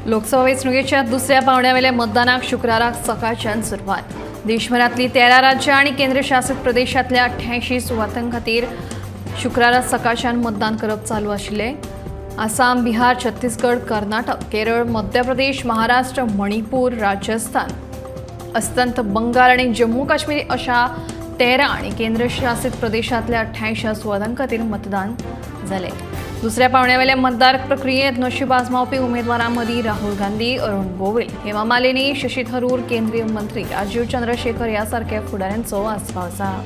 लोकसभा वेंचणुकेच्या दुसऱ्या पावंड्यावेल्या मतदानाक शुक्राराक सकाळच्यान सुरवात. देशभरातली 13 राज्यां आनी केंद्रशासित प्रदेशांतल्या 88 सुवातां खातीर शुक्रारा सकाळच्यान मतदान करप चालू आशिल्लें. आसाम, बिहार, छत्तीसगड, कर्नाटक, केरळ, मध्य प्रदेश, महाराष्ट्र, मणिपूर, राजस्थान, अस्तंत बंगाल आनी जम्मू काश्मीर अशा 13 आनी केंद्रशासित प्रदेशांतल्या 88 सुवातां खातीर मतदान जालें. दुसऱ्या पावंड्यावेल्या मतदार प्रक्रियेत नशीब आजमावपी उमेदवारां मदीं राहुल गांधी, अरुण गोविल, हेमा मालिनी, शशी थरूर, केंद्रीय मंत्री राजीव चंद्रशेखर ह्या सारक्या फुडाऱ्यांचो आस्पाव आसा.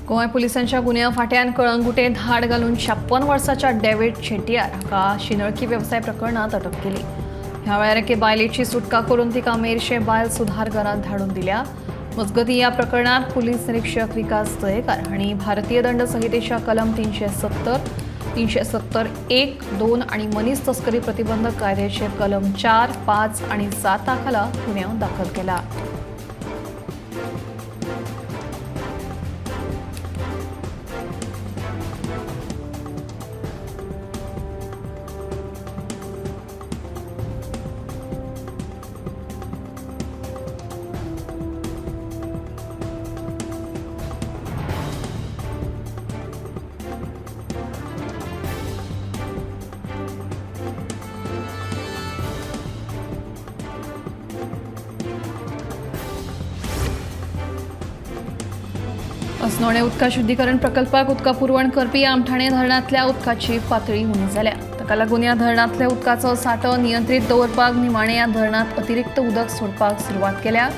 गोंय पुलिसांच्या गुन्यांव फांट्यान कळंगुटे धाड घालून 56 वर्साच्या डेव्हिड शेटियार हाका शिंदळकी वेवसाय प्रकरणांत अटक केली. ह्या वेळार एके बायलेची सुटका करून तिका मेरशे बायल सुधार घरांत धाडून दिल्या. मजगतीं ह्या प्रकरणांत पुलीस निरीक्षक विकास दयेकार हांणी भारतीय दंड संहितेच्या कलम 370, 370(1), 2 आनी मनीस तस्करी प्रतिबंधक कायद्याचे कलम 4, 5 आनी 7 खाला गुन्यांव दाखल केला. अस्नोडें उदका शुद्धीकरण प्रकल्पाक उदका पुरवण करपी आमठाणे धरणांतल्या उदकाची पातळी उणी जाल्या. ताका लागून ह्या धरणांतल्या उदकाचो सांठो नियंत्रीत दवरपाक निमाणें ह्या धरणांत अतिरिक्त उदक सोडपाक सुरवात केल्या.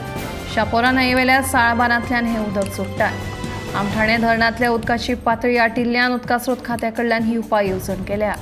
शापोरा न्हंयेवेल्या साळबानांतल्यान हें उदक सोडटात. आमठाणे धरणांतल्या उदकाची पातळी आटिल्ल्यान उदका स्रोत खात्या कडल्यान ही उपाय येवजण केल्या.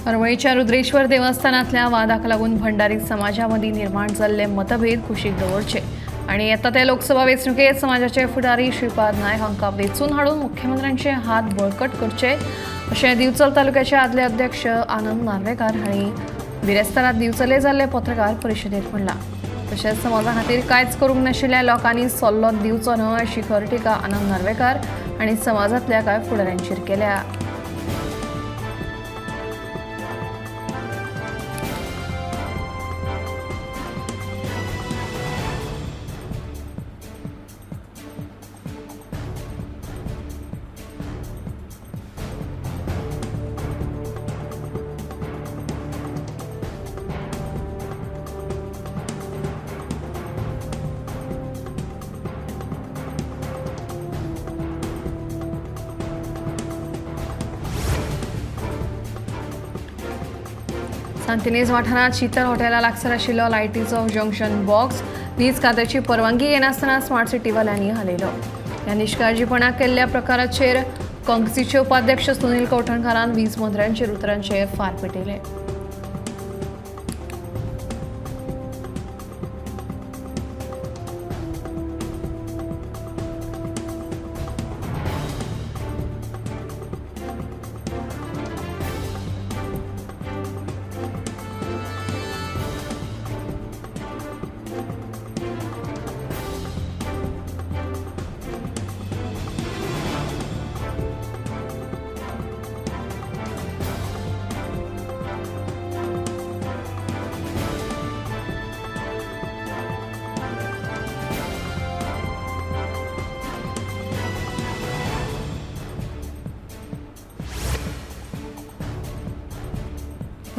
हरवळीच्या रुद्रेश्वर देवस्थानांतल्या वादाक लागून भंडारी समाजामदीं निर्माण जाल्ले मतभेद कुशीक दवरचे आनी येता ते लोकसभा वेंचणुकेंत समाजाचे फुडारी श्रीपाद नायक हांकां वेंचून हाडून मुख्यमंत्र्यांचे हात बळकट करचे अशें दिवचल तालुक्याचे आदले अध्यक्ष आनंद नार्वेकार हांणी बिरेस्तारा दिवचले जाल्ले पत्रकार परिशदेंत म्हणलां. तशेंच समाजा खातीर कांयच करूंक नाशिल्ल्या लोकांनी सल्लो दिवचो न्हय अशी खर टिका आनंद नार्वेकार हांणी समाजांतल्या कांय फुडाऱ्यांचेर केल्या. सांतिनेज वाठारांत शीतल हॉटेला लागसार आशिल्लो लायटीचो जंक्शन बॉक्स वीज खात्याची परवानगी घेनासतना स्मार्ट सिटीवाल्यांनी हालयलो. ह्या निश्काळजीपणा केल्ल्या प्रकाराचेर काँग्रेसीचे उपाध्यक्ष सुनील कवठणकारान वीज मंत्र्यांचेर उतरांचे फार पेटयले.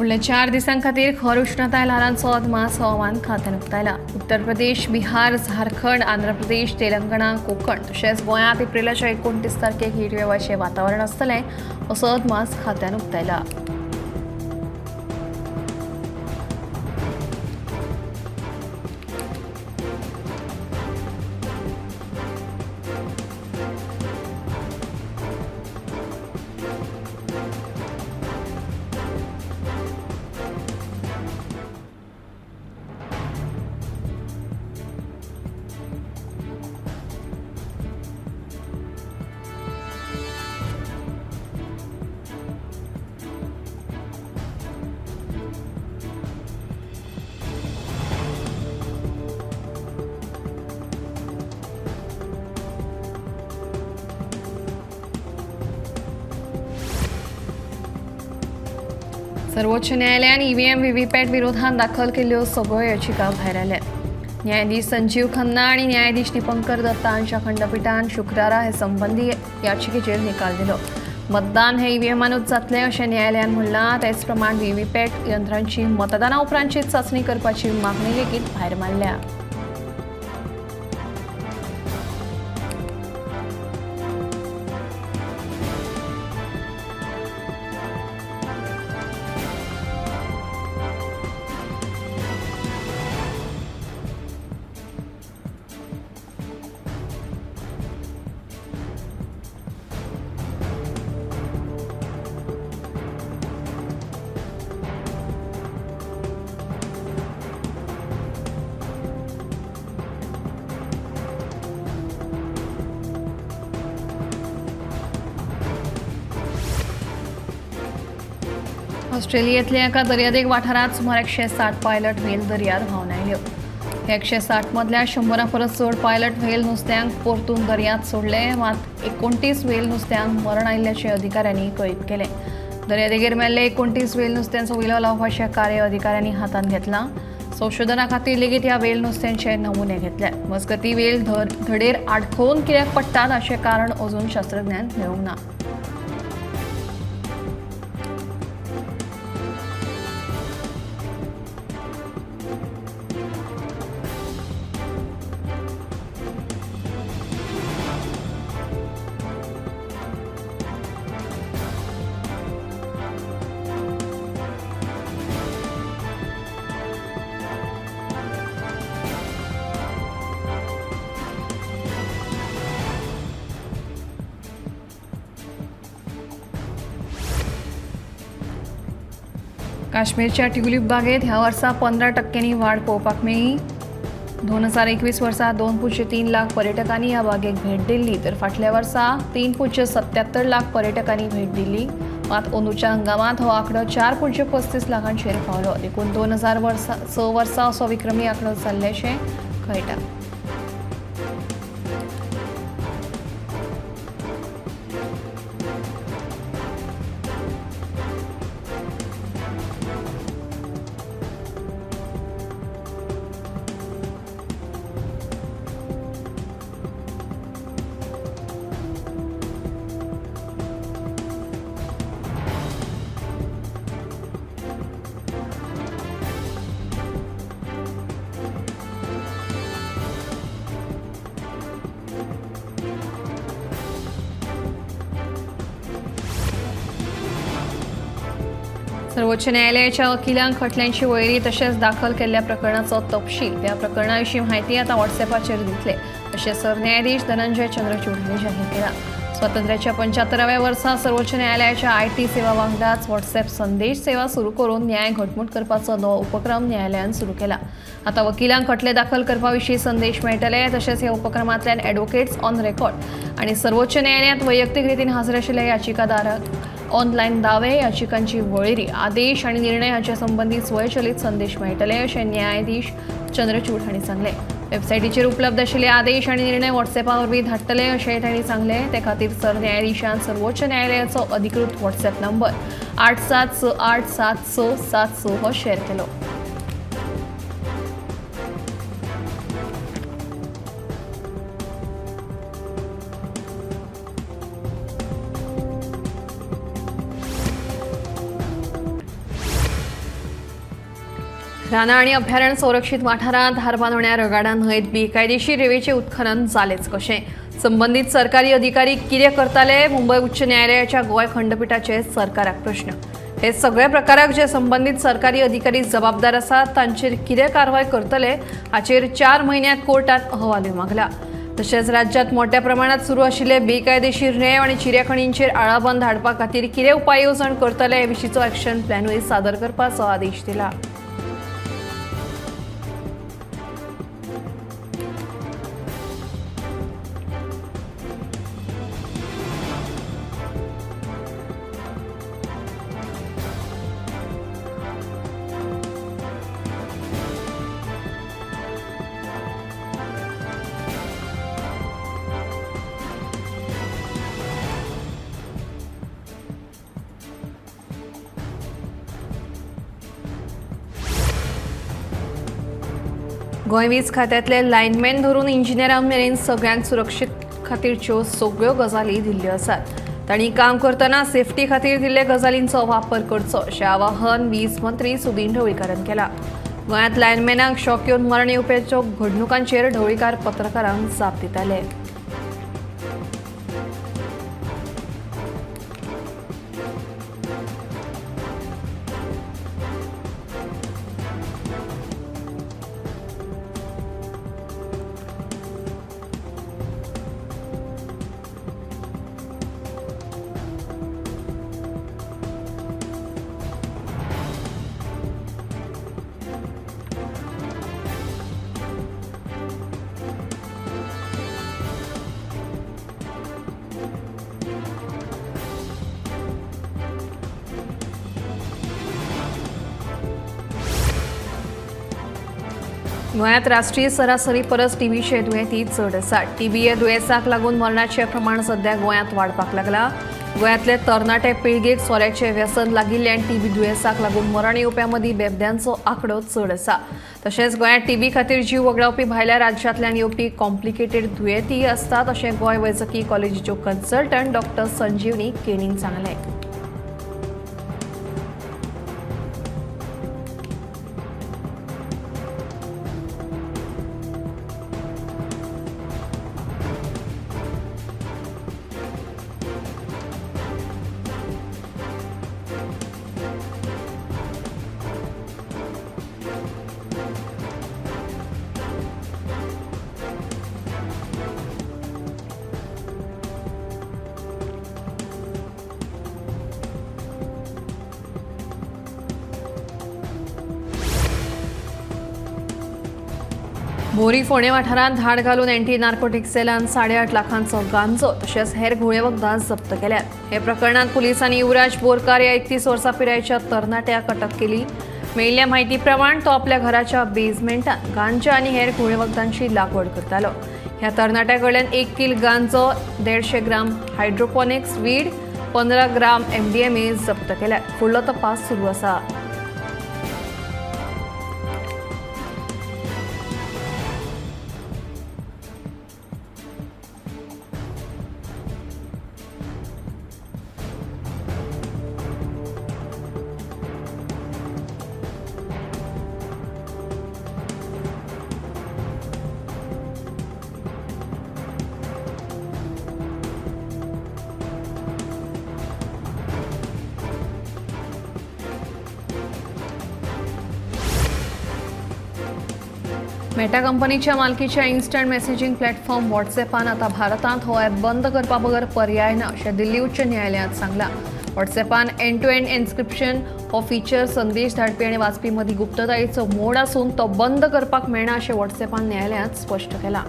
फुडल्या 4 दिसां खातीर खर उश्णताय ल्हारांचो अदमास हवामान खात्यान उक्तायला. उत्तर प्रदेश, बिहार, झारखंड, आंध्र प्रदेश, तेलंगणा, कोकण तशेंच गोंयांत एप्रिलाच्या 29 तारखेक हिटवेवाचें वातावरण आसतलें असो अदमास खात्यान उक्तायला. सर्वोच्च न्यायालयान ईव्हीएम व्हीव्हीपॅट विरोधात दाखल केल्ल्यो सगळ्यो याचिका भायर आल्यात. न्यायाधीश संजीव खन्ना आनी न्यायाधीश दीपंकर दत्ता हांच्या खंडपिठान शुक्रारा हे संबंदी याचिकेचेर निकाल दिलो. मतदान हे ईव्हीएमानूच जातलें अशें न्यायालयान म्हणलां. तेच प्रमाण व्हीव्हीपॅट यंत्रांची मतदाना उपरांतची चांचणी करपाची मागणी लेगीत भायर मारल्या. ऑस्ट्रेलियेंतल्या एका दर्यादेग वाठारांत सुमार 160 पायलट व्हेल दर्यार व्हांवन आयल्यो. ह्या 160 मदल्या 100 परस चड पायलट व्हेल नुस्त्यांक परतून दर्यांत सोडले. मात 29 व्हेल नुस्त्यांक मरण आयिल्ल्याचें अधिकाऱ्यांनी कळीत केलें. दर्यादेगेर मेल्ले 29 व्हेल नुस्त्यांचो विलो लावपाचें कार्य अधिकाऱ्यांनी हातांत घेतलां. संशोधना खातीर लेगीत ह्या व्हेल नुस्त्यांचे नमुने घेतले. मजगतीं व्हेल धडेर आडखोवन कित्याक पडटात अशें कारण अजून शास्त्रज्ञांक मेळूंक ना. काश्मीरच्या ट्युलिप बागेत ह्या वर्सा 15% वाड पळोवपाक मेळ्ळी. 2021 वर्सा 2.3 लाख पर्यटकांनी ह्या बागेक भेट दिल्ली, तर फाटल्या वर्सा 3.77 लाख पर्यटकांनी भेट दिल्ली. मात अंदूच्या हंगामांत हो आंकडो 4.35 लाखांचेर पावलो. देखून 2006 वर्सा असो विक्रमी आंकडो जाल्ल्याचें कळटा. सर्वोच्च न्यायालयाच्या वकिलांक खटल्यांची वळेरी तशेंच दाखल केल्ल्या प्रकरणाचो तपशील त्या प्रकरणा विशीं म्हायती आतां व्हॉट्सएपाचेर दितले अशें सरन्यायाधीश धनंजय चंद्रचूड हांणी जाहीर केलां. स्वातंत्र्याच्या 75व्या वर्सा सर्वोच्च न्यायालयाच्या IT सेवा वांगडाच व्हॉट्सएप संदेश सेवा सुरू करून न्याय घटमूट करपाचो नवो उपक्रम न्यायालयान सुरू केला. आतां वकिलांक खटले दाखल करपा विशीं संदेश मेळटले. तशेंच ह्या उपक्रमांतल्यान एडवोकेट्स ऑन रेकॉर्ड आनी सर्वोच्च न्यायालयांत वैयक्तीक रितीन हाजीर आशिल्ल्या याचिकादाराक ऑनलायन दावे, याचिकांची वळेरी, आदेश आनी निर्णय हांचे संबंदी स्वयंचलित संदेश मेळटले अशें न्यायाधीश चंद्रचूड हांणी सांगलें. वेबसायटीचेर उपलब्ध आशिल्ले आदेश आनी निर्णय व्हॉट्सएपा वरवीं धाडटले अशेंय तांणी सांगलें. ते खातीर सरन्यायाधीशान सर्वोच्च न्यायालयाचो अधिकृत व्हॉट्सएप नंबर 87687676 हो शेअर केलो. रानां आनी अभयारण्य संरक्षीत वाठारांत धारबांदोण्या रगाडा न्हंयेत बेकायदेशीर रेंवेचें उत्खनन जालेंच कशें? संबंदीत सरकारी अधिकारी कितें करताले? मुंबय उच्च न्यायालयाच्या गोंय खंडपिठाचे सरकाराक प्रश्न. हे सगळे प्रकाराक जे संबंदीत सरकारी अधिकारी जबाबदार आसात तांचेर कितें कारवाय करतले हाचेर 4 म्हयन्यांत कोर्टान अहवालूय मागला. तशेंच राज्यांत मोठ्या प्रमाणात सुरू आशिल्ले बेकायदेशीर रेंव आनी चिऱ्याखणींचेर आळाबंद हाडपा खातीर कितें उपाय येवजण करतले हे विशींचो एक्शन प्लॅनूय सादर करपाचो आदेश दिला. गोंय वीज खात्यांतले लायनमॅन धरून इंजिनियरां मेरेन सगळ्यांक सुरक्षीत खातीरच्यो सगळ्यो गजाली दिल्ल्यो आसात. तांणी काम करतना सेफ्टी खातीर दिल्ले गजालींचो वापर करचो अशें आवाहन वीज मंत्री सुदिन ढवळीकारान केलां. गोंयांत लायनमॅनाक शॉक येवन मरण येवपाच्यो घडणुकांचेर ढवळीकार पत्रकारांक जाप दिताले. गोंयांत राष्ट्रीय सरासरी परस टीबीचे दुयेंती चड आसात. टीबी ह्या दुयेंसाक लागून मरणाचें प्रमाण सध्या गोंयांत वाडपाक लागलां. गोंयांतले तरणाटे पिळगेक सोऱ्याचें व्यसन लागिल्ल्यान टीबी दुयेंसाक लागून मरण येवप्यां मदीं बेबद्यांचो आंकडो चड आसा. तशेंच गोंयांत टीबी खातीर जीव वगडावपी भायल्या राज्यांतल्यान येवपी कॉम्प्लिकेटेड दुयेंतीय आसतात अशें गोंय वैजकी कॉलेजीच्यो कन्सल्टंट डॉक्टर संजीवनी केणीन सांगलें. बोरी फोंडें वाठारांत धाड घालून एंटी नार्कोटिक सेलान 8.5 लाखांचो गांजो तशेंच हेर घुंवळे वखदां जप्त केल्यात. हे प्रकरणांत पुलिसांनी युवराज बोरकार ह्या 31 वर्सां पिरायेच्या तरणाट्याक अटक केली. मेळिल्ल्या म्हायती प्रमाण तो आपल्या घराच्या बेजमेंटांत गांजा आनी हेर घुंवळे वखदांची लागवड करतालो. ह्या तरणाट्या कडल्यान 1 किल गांजो, 150 ग्राम हायड्रोपोनिक्स वीड, 15 ग्राम MDMA जप्त केल्यात. फुडलो तपास सुरू आसा. मेटा कंपनीच्या मालकीच्या इन्स्टंट मेसेजिंग प्लॅटफॉर्म व्हॉट्सॲपान आतां भारतांत हो ॲप बंद करपा बगर पर्याय ना अशें दिल्ली उच्च न्यायालयांत सांगलां. व्हॉट्सॲपान एंड टू एंड एन्स्क्रिप्शन हो फिचर संदेश धाडपी आनी वाचपी मदीं गुप्ततायेचो मोड आसून तो बंद करपाक मेळना अशें व्हॉट्सॲपान न्यायालयांत स्पश्ट केलां.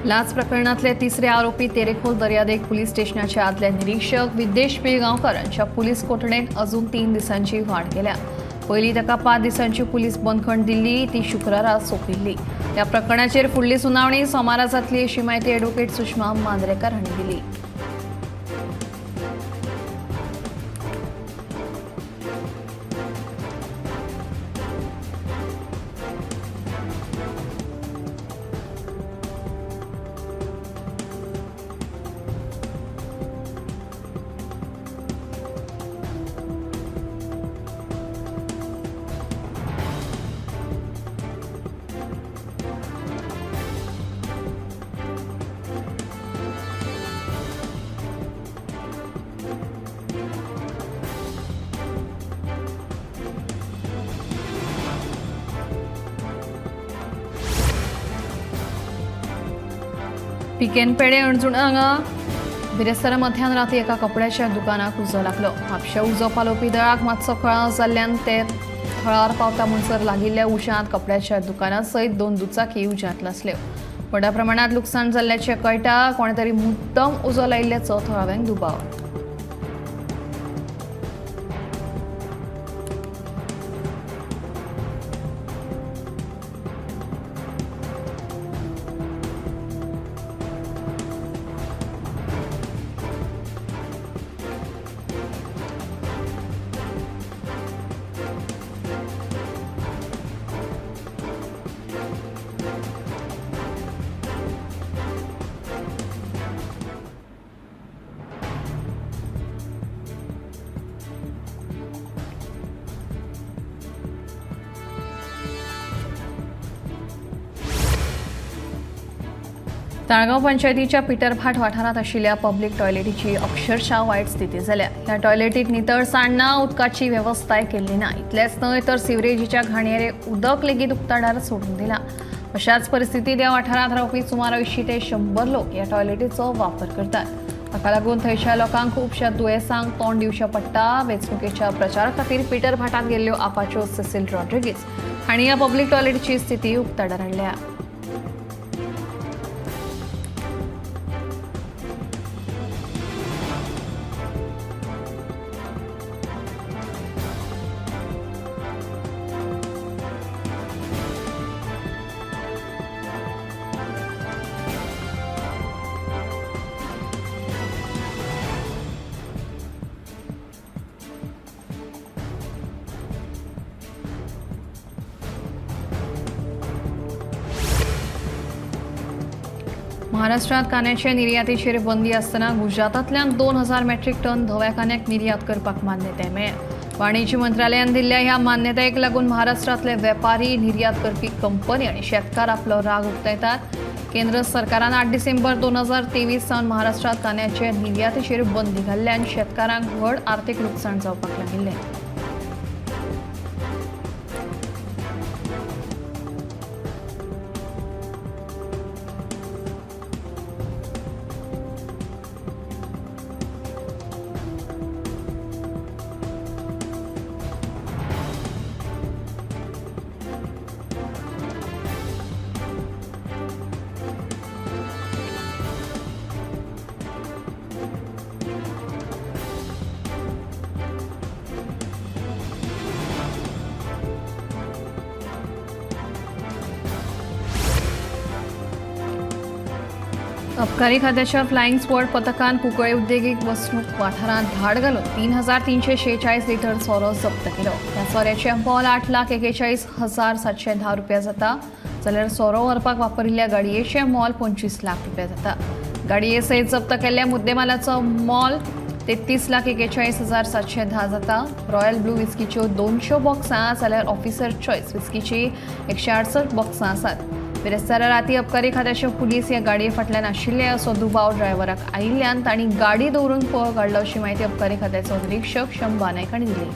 लाच प्रकरणातले तिसरे आरोपी तेरेखोल दर्यादेग पुलीस स्टेशनाचे आदले निरीक्षक विद्येश पिळगांवकर हांच्या पुलीस कोठडेंत अजून 3 दिसांची वाड केल्या. पयलीं ताका 5 दिसांची पुलीस बंदखण दिल्ली, ती शुक्रारा सोंपिल्ली. ह्या प्रकरणाचेर फुडली सुनावणी सोमारा जातली अशी म्हायती ॲडव्होकेट सुषमा मांद्रेकर हांणी दिली. पिकेन पेडे अणजुणा हांगा बिरेस्तारा मध्यान राती एका कपड्याच्या दुकानाक उजो लागलो. म्हापशा उजो पालोवपी दळाक मातसो कळाव जाल्ल्यान ते थळार पावता म्हणसर लागिल्ल्या उज्यांत कपड्याच्या दुकाना सयत 2 दुचाकी उज्यांत लासल्यो. व्हडा प्रमाणांत लुकसाण जाल्ल्याचें कळटा. कोणे तरी मुद्दम उजो लायिल्ल्याचो थळाव्यांक दुबाव. ताळगांव पंचायतीच्या पिटरभाट वाठारांत आशिल्ल्या पब्लीक टॉयलेटीची अक्षरशः वायट स्थिती जाल्या. ह्या टॉयलेटीत नितळसाण ना, उदकाची वेवस्थाय केल्ली ना. इतलेंच न्हय तर सिवरेजीच्या घाणयारे उदक लेगीत उक्ताडार सोडून दिलां. अशाच परिस्थितींत ह्या वाठारांत रावपी सुमार 80 ते 100 लोक ह्या टॉयलेटीचो वापर करतात. ताका लागून थंयच्या लोकांक खुबश्या दुयेंसांक तोंड दिवचें पडटा. वेंचणुकेच्या प्रचारा खातीर पिटरभाटांत गेल्ल्यो आपाच्यो सेसील रॉड्रिगीज हांणी ह्या पब्लीक टॉयलेटीची स्थिती उक्ताडार हाडल्या. महाराष्ट्रात कांद्याचे निर्यातीचेर बंदी आसतना गुजरातांतल्यान 2000 मेट्रीक टन धव्या कांद्याक निर्यात करपाक मान्यताय मेळ्ळ्या. वाणिज्य मंत्रालयान दिल्ल्या ह्या मान्यतायेक लागून महाराष्ट्रांतले वेपारी, निर्यात करपी कंपनी आनी शेतकार आपलो राग उक्तायतात. केंद्र सरकारान 8 डिसेंबर 2023 सावन महाराष्ट्रात कांद्याचे निर्यातीचेर बंदी घाल्ल्यान शेतकारांक व्हड आर्थीक लुकसाण जावपाक लागिल्लें. अबकारी खात्याच्या फ्लाइंग स्क्वॉड पथकान कुंकळे उद्देगीक वसणूक वाठारांत धाड घालून 3346 लिटर सोरो जप्त केलो. ह्या सोऱ्याचें मोल 8,41,710 रुपया जाता, जाल्यार सोरो व्हरपाक वापरिल्ल्या गाडयेचें मोल 25 लाख रुपया जाता. गाडये सयत जप्त केल्ल्या मुद्देमालाचो मोल 33,41,710 जाता. रॉयल ब्लू विस्कीच्यो 200 बॉक्सां जाल्यार ऑफिसर चॉयस विस्कीची 168 बॉक्सां आसात. बिरेस्तारा राती अबकारी खात्याचे पुलीस ह्या गाडये फाटल्यान आशिल्ले असो दुबाव ड्रायव्हराक आयिल्ल्यान तांणी गाडी दवरून पळ काडलो अशी म्हायती अबकारी खात्याचो निरीक्षक शंभा नायक हांणी दिली.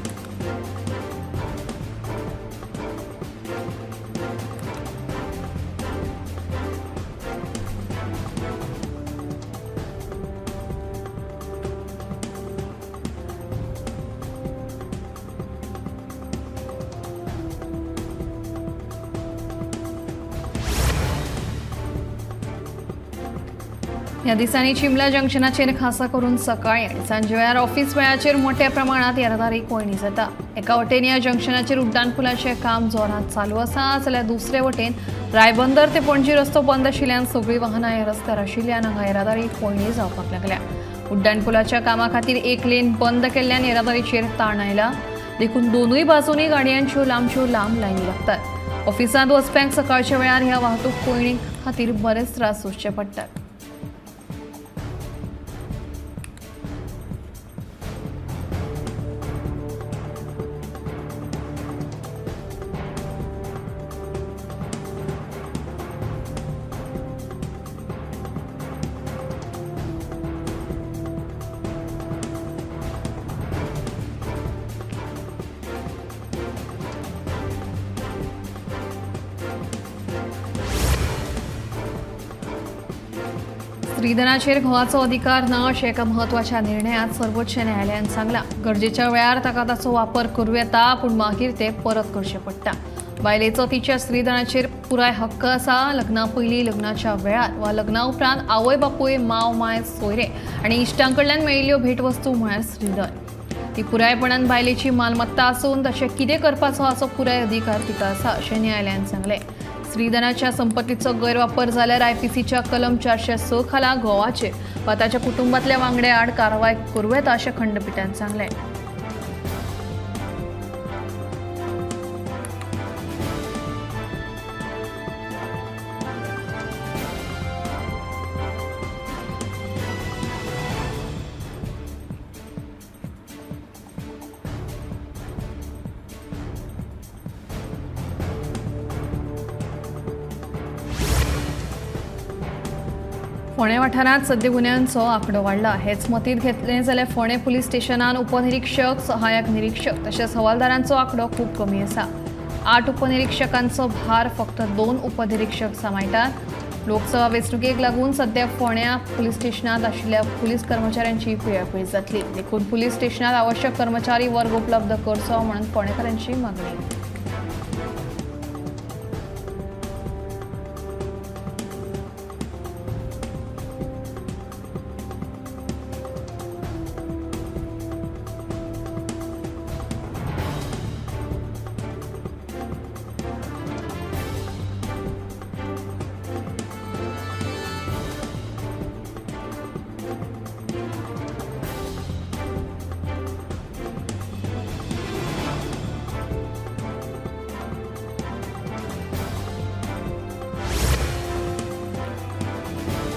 ह्या दिसांनी चिंबला जंक्शनाचेर खासा करून सकाळी आनी सांजे वेळार ऑफिस वेळाचेर मोठ्या प्रमाणात येरादारी कोंयडी जाता. एका वटेन ह्या जंक्शनाचेर उड्डाण पुलाचें काम जोरात चालू आसा, जाल्यार दुसरे वटेन रायबंदर ते पणजी रस्तो बंद आशिल्ल्यान सगळीं वाहनां ह्या रस्त्यार आशिल्ल्यान हांगा येरादारी कोंयडी जावपाक लागल्या. उड्डाण पुलाच्या कामा खातीर एक लेन बंद केल्ल्यान येरादारीचेर ताण आयला, देखून दोनूय बाजूंनी गाडयांच्यो लांबच्यो लांब लायनी लागतात. ऑफिसांत वचप्यांक सकाळच्या वेळार ह्या वाहतूक कोंयडी खातीर बरेच त्रास सोंसचे पडटात. स्त्रीधनाचेर घोवाचो अधिकार ना अशें एका म्हत्वाच्या निर्णयांत सर्वोच्च न्यायालयान सांगलां. गरजेच्या वेळार ताका ताचो वापर करूं येता, पूण मागीर ते परत करचें पडटा. बायलेचो तिच्या स्त्रीधनाचेर पुराय हक्क आसा. लग्ना पयलीं, लग्नाच्या वेळार वा लग्ना उपरांत आवय बापूय, माव माय, सोयरे आनी इश्टां कडल्यान मेळिल्ल्यो भेटवस्तू म्हळ्यार स्त्रीधन. ती पुरायपणान बायलेची मालमत्ता आसून तशें कितें करपाचो हाचो पुराय अधिकार तिका आसा अशें न्यायालयान सांगलें. स्त्रीधनाच्या संपत्तीचो गैरवापर जाल्यार आयपीसीच्या कलम 406 खाला घोवाचेर वा ताच्या कुटुंबांतल्या वांगड्या आड कारवाय करूं येता अशें खंडपिठान सांगलें. फोंडें वाठारांत सद्या गुन्यांचो आंकडो वाडला. हेच मतींत घेतलें जाल्यार फोंडें पुलीस स्टेशनान उपनिरीक्षक, सहाय्यक निरीक्षक तशेंच हवालदारांचो आंकडो खूब कमी आसा. 8 उपनिरीक्षकांचो भार फक्त 2 उपनिरीक्षक सांबाळटात. लोकसभा वेंचणुकेक लागून सद्या फोंड्या पुलीस स्टेशनांत आशिल्ल्या पुलीस कर्मचाऱ्यांची पिळापीळ जातली, देखून पुलीस स्टेशनांत आवश्यक कर्मचारी वर्ग उपलब्ध करचो म्हणून फोंडेकारांची मागणी.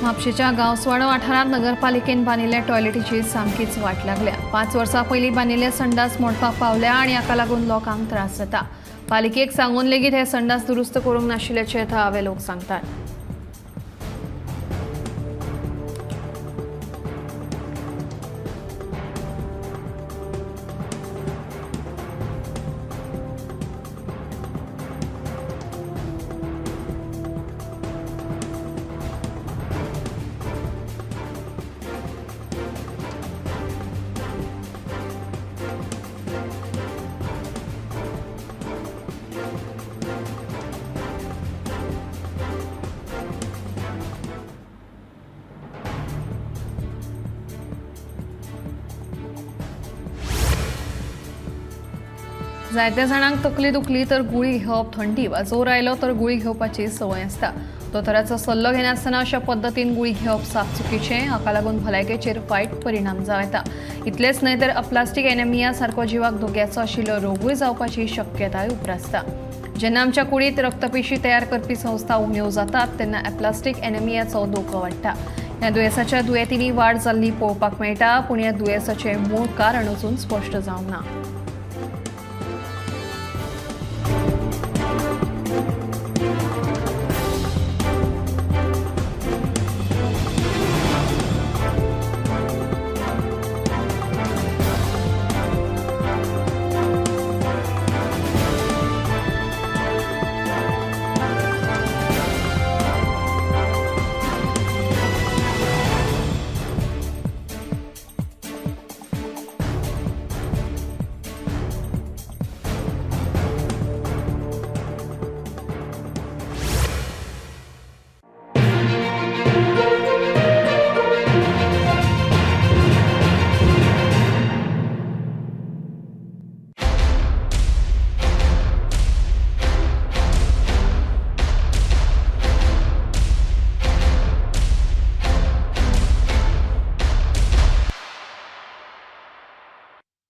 म्हापशेच्या गांवसवाडो वाठारांत नगरपालिकेन बांदिल्ल्या टॉयलेटीची सामकीच वाट लागल्या. 5 वर्सां पयलीं बांदिल्ले संडास मोडपाक पावल्या आनी हाका लागून लोकांक त्रास जाता. पालिकेक सांगून लेगीत हे संडास दुरुस्त करूंक नाशिल्ल्याचे थळावे लोक सांगतात. जायत्या जाणांक तकली दुखली तर गुळी घेवप, थंडी वा जोर आयलो तर गुळी घेवपाची संवय आसता. दोतोराचो सल्लो घेनासतना अशा पद्दतीन गुळी घेवप साप चुकीचें. हाका लागून भलायकेचेर वायट परिणाम जावं येता. इतलेंच न्हय तर अप्लास्टीक एनेमिया सारको जिवाक धोक्याचो आशिल्लो रोगूय जावपाची शक्यताय उप्रासता. जेन्ना आमच्या कुडींत रक्तपेशी तयार करपी संस्था उण्यो जातात तेन्ना एप्लास्टीक एनेमियाचो धोको वाडटा. ह्या दुयेंसाच्या दुयेंतींनी वाड जाल्ली पळोवपाक मेळटा, पूण ह्या दुयेंसाचें मूळ कारण अजून स्पश्ट जावंक ना.